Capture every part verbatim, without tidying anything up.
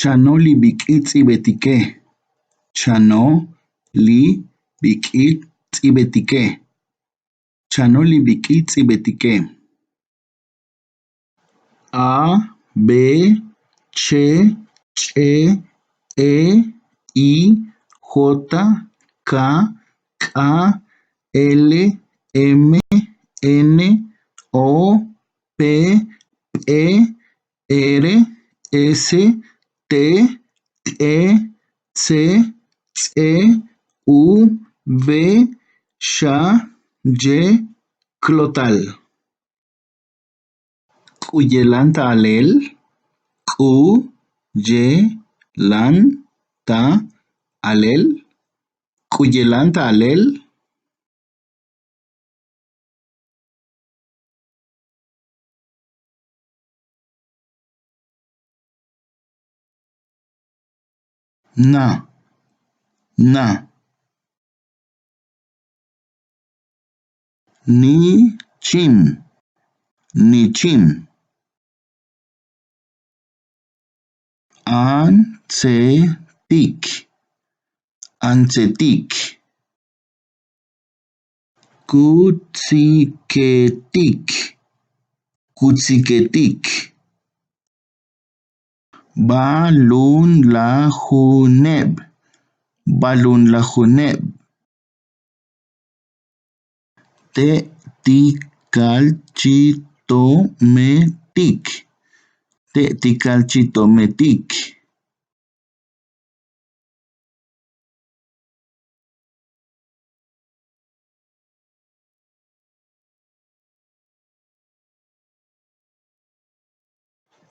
Chano li bik'i ts'ibetike. Chano li bik'i ts'ibetike. Chano li bik'i ts'ibetike. A, B, Ch, Ch'e, E, I, J, K, K'a, L, M, N, O, P, P'e, R, S, T, T'e, Tse, Ts'e, U, V, Xa, Y, Klotal. K'u yelan ta alel. K'u yelan ta alel. K'u yelan ta alel. Na, na. Nichim, nichim. Antsetik, antsetik. Kutsiketik, kutsiketik. Balunlajuneb, balunlajuneb. Te' ti kal chitometik, te' ti kal chitometik.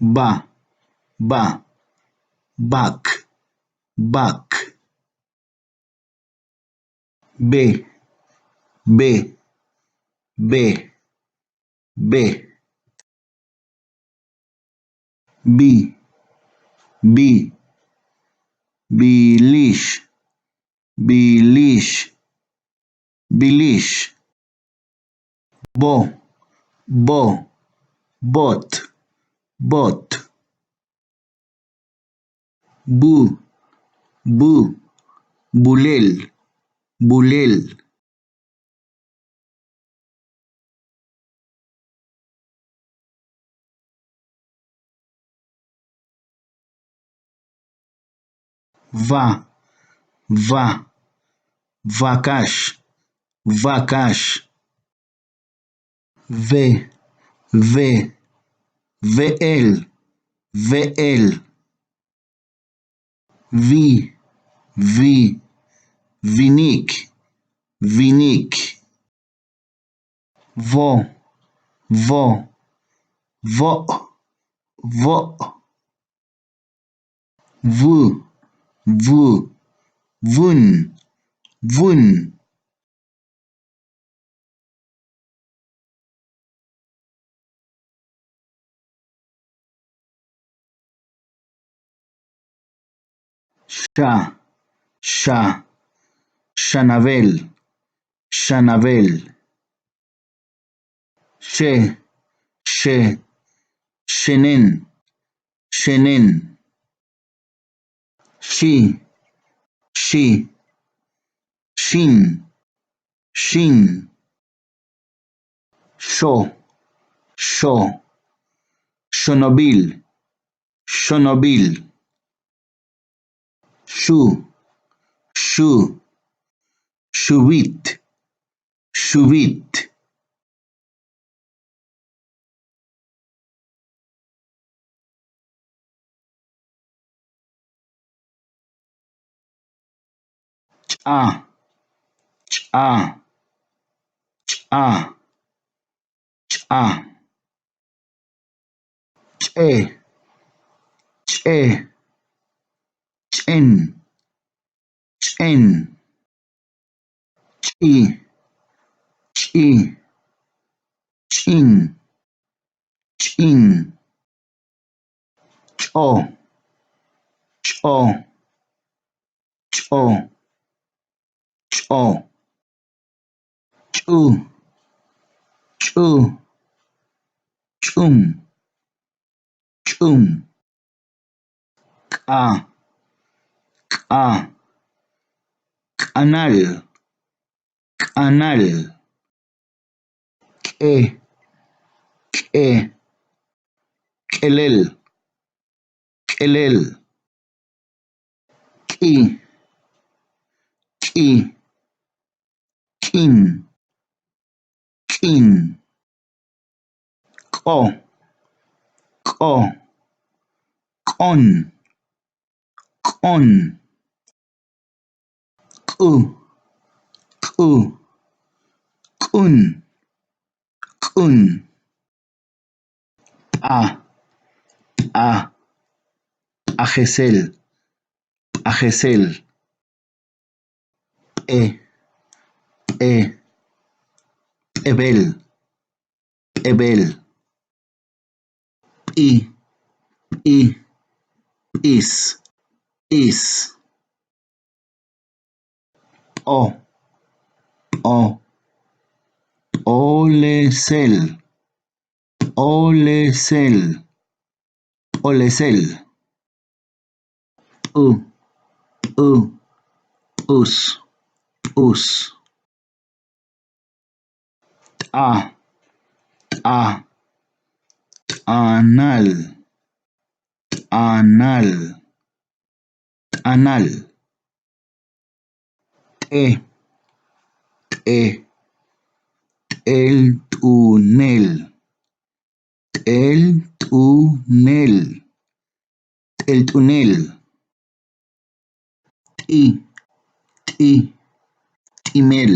Ba, ba, bak, bak. Be, be, be, be. Bi, bi, bilix, bilix, bilix. Bo, bo, bot, bot. Bu, bu, bulel, bulel. Va, va, vakax, vakax. Ve, ve, ve'el, ve'el. Vi, vi, vinik, vinik. Vo, vo, vo', vo'. Vu, vu, vun, vun. Xa, xa, xanabel, xanabel. Xe, xe, xenen, xenen. Xi, xi, xin, xin. Xo, xo, xonobil, xonobil. Xu, xu, xuvit, xuvit. Ch'a, ch'a, ch'a, ch'a. Ch'e, ch'e, ch'en, ch'en. Ch'i, ch'i, ch'in, ch'in. Ch'o, ch'o, ch'o, ch'o. Ch'u, ch'u, ch'um, ch'um. K'a, k'a, k'anal, k'anal. K'e, k'e, k'elel, k'elel. K'i, k'i, k'in, k'in. K'o, k'o, k'on, k'on. K'u, k'u, k'un, k'un. P'a, p'a, p'ajesel, p'ajesel. P'e, p'e, p'ebel, p'ebel. P'i, p'i, p'is, p'is. P'o, p'o, p'olesel, p'olesel, p'olesel. P'u, p'u, p'us, p'us. T'a, t'a, t'anal, t'anal, t'anal. T'e, t'e, t'elt'unel, t'elt'unel, t'elt'unel. T'i, t'i, t'imel,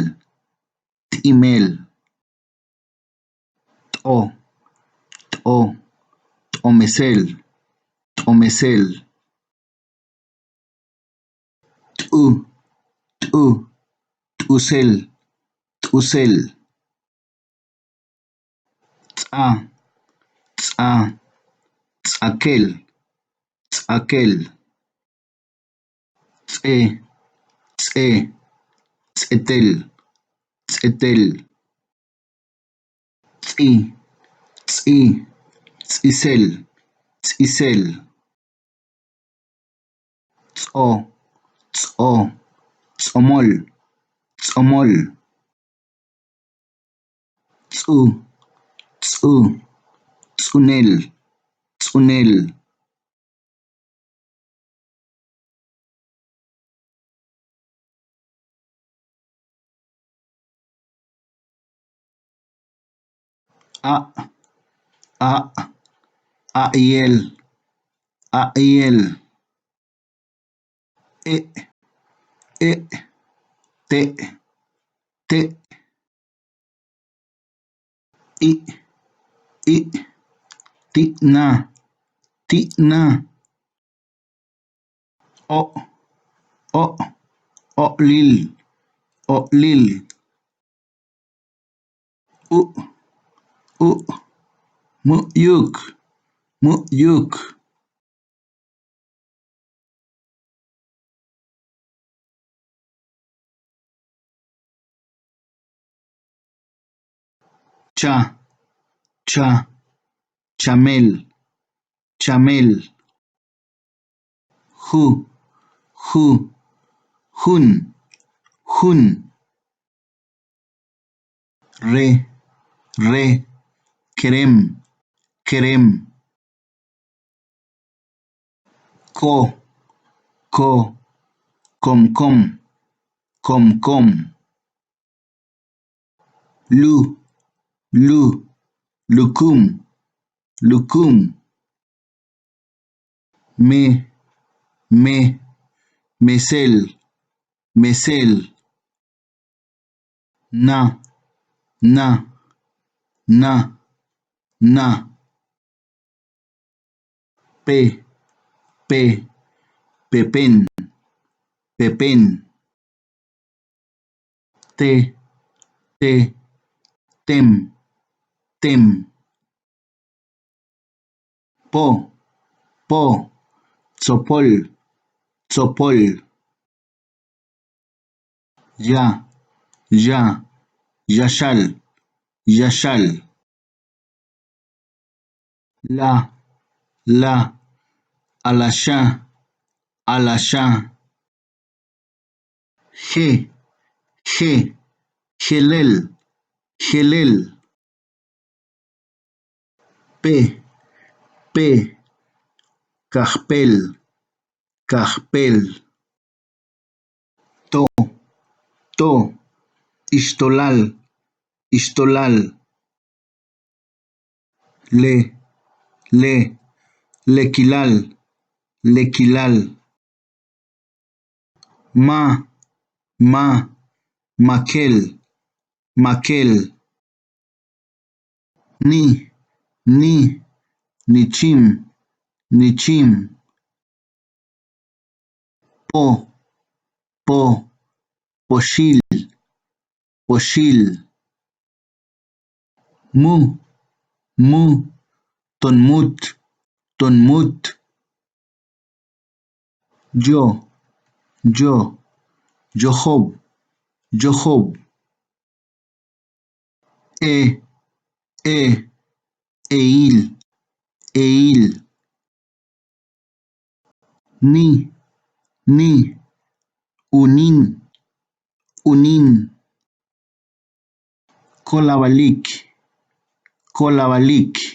t'imel. T'o, t'o, t'omesel, t'omesel. T'u, t'u, t'usel, t'usel. Ts'a, ts'a, ts'akel, ts'akel. Ts'e, ts'e, ts'etel, ts'etel. Ts'i, ts'i, ts'isel, ts'isel. Ts'o, ts'o, ts'omol, ts'omol. Ts'u, ts'u, ts'unel, ts'unel. A', a', a'yel, a'yel. E', e', te', te'. I', i', ti'na, ti'na. O', o', o'lil, o'lil. U', u', mu'yuk, mu'yuk. Cha, cha, chamel, chamel. Ju, ju, jun, jun. Re, re, kerem, kerem. Ko, ko, komkom, komkom. Lu, lu, lukum, lukum. Me, me, mesel, mesel. Na, na, na, na. Pe, pe, pepen, pepen. Te, te, tem, tem. Po, po, tsopol, tsopol. Ya, ya, yaxal, yaxal. La, la, alaxa, alaxa. Je, je, jelel, jelel. Pe, pe, kajpel, kajpel. To, to, ixtolal, ixtolal. Le, le, lekilal, lekilal. Ma, ma, makel, makel. Ni, ni, nichim, nichim. Po, po, poxil, poxil. Mu, mu, tonmut, tonmut. Yo, yo, yojob, yojob. E, e, eil, eil. Ni, ni, unin, unin. Kolavalik, kolavalik.